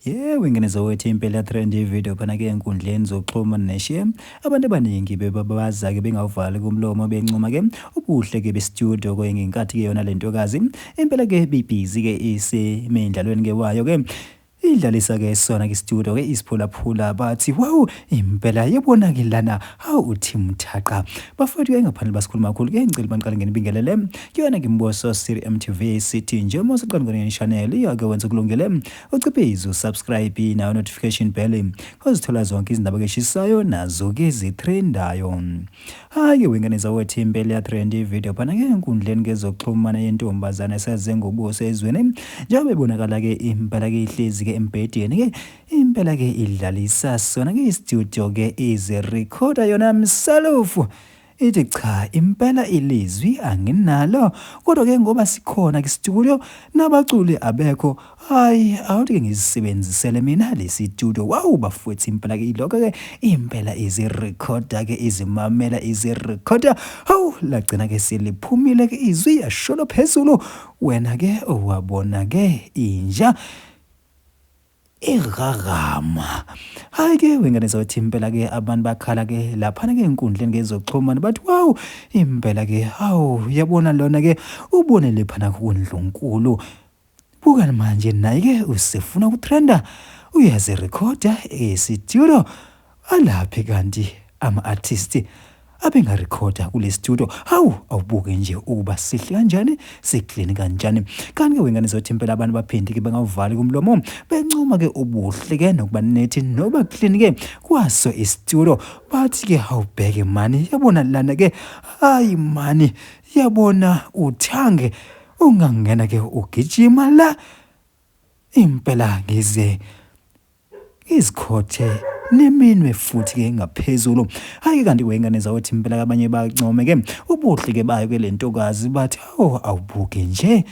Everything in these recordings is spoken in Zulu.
Yebo, ingane zakwethu impela trend ivideo phana ke enkundleni zokuxhumana neshiye abantu abaningi bebabaza ke bengawuvali kumlomo bencoma ke ubuhle ke bestudio ke ngenkathi ke yona lentokazi impela ke bibhizi ke isemendlalweni ke wayo ke idlalisa ke sona ke studio ke isiphulaphula bathi wow impela yebona ke lana hawu uthi mthaqa bafowethu ke ngaphandle basikhuluma kakhulu ke ngicela baniqale ngenibingelele kuyona ke Mboso Siri MTV sithi nje uma usuqala ngene channel iyake wenza kulungele uciphize usubscribe nayo notification bell uzithola zonke izindaba keshisayo nazo ke zitrendayo. Hayi wengane zawethu impela ya trend video phana ke enkundleni kezokuxhumana yentombazane esaze ngobuso ezweni njengoba ebonakala ke impela ke ihlezi ke embhedeni ke impela ke idlalisa sona ke studio ke izirekhoda yona msalofu. Ithi cha impela ilizwi anginalo kodwa ke ngoba sikhona ke-studio nabaculi abekho hayi awuthi ke ngizisebenzisele mina lesi studio. Wawu bafowethu impela ke ilokho ke impela izirekhoda ke izimamela izirekhoda hawu lagcina ke seliphumile ke izwi yashona phezulu wena ke owabona ke inja Irarama. Hhayi ke wengane zakwethu impela ke abantu bakhala ke laphana ke enkundleni ke zokuxhumana bathi wow impela ke hawu yabona lona ke ubone lephana kundlunkulu. Buka manje naye ke usefuna ukutrenda uyazirekhoda esitudio Alaphi kanti ama artist abengarekhoda kule studio? Hawu, awubuke nje ukuba sihle kanjani, siklini kanjani. Kanti ke wengane zothi impela abantu baphinde ke bengawuvali kumlomo bencoma ke ubuhle ke nokuba nethi noba clean ke kwaso istudio. Bathi ke awubheke mani, yabona lana ke, hayi mani, yabona uthange ungangena ke ugijima la impela ngize izikhothe neminwe futhi ke ngaphezulu. Hhayi kanti wengane zawothi impela abanye bancome ke ubuhle ke bayo ke le ntokazi bathi oh awubuke nje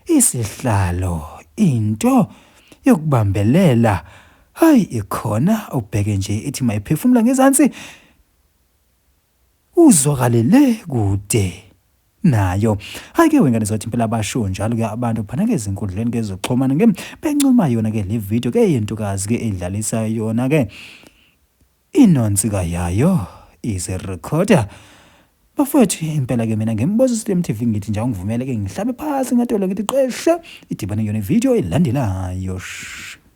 isihlalo into yokubambelela hayi ikhona ubheke nje ithi mayiphefumula ngezansi Uzwakale le kude nayo. Hhayi ke wengane zathi impela basho njalo ke abantu phana ke ezinkundleni ke zokuxhumana ke bencoma yona ke le video ke yentokazi ke edlalisa yona ke inonsika yayo is a recorder. Bafowethu impela ke mina ngimbuzo Slim TV ngithi nje awungivumele ke ngihlabe phansi ngadolo ngithi qeshe idibane yona video elandelayo. Shh.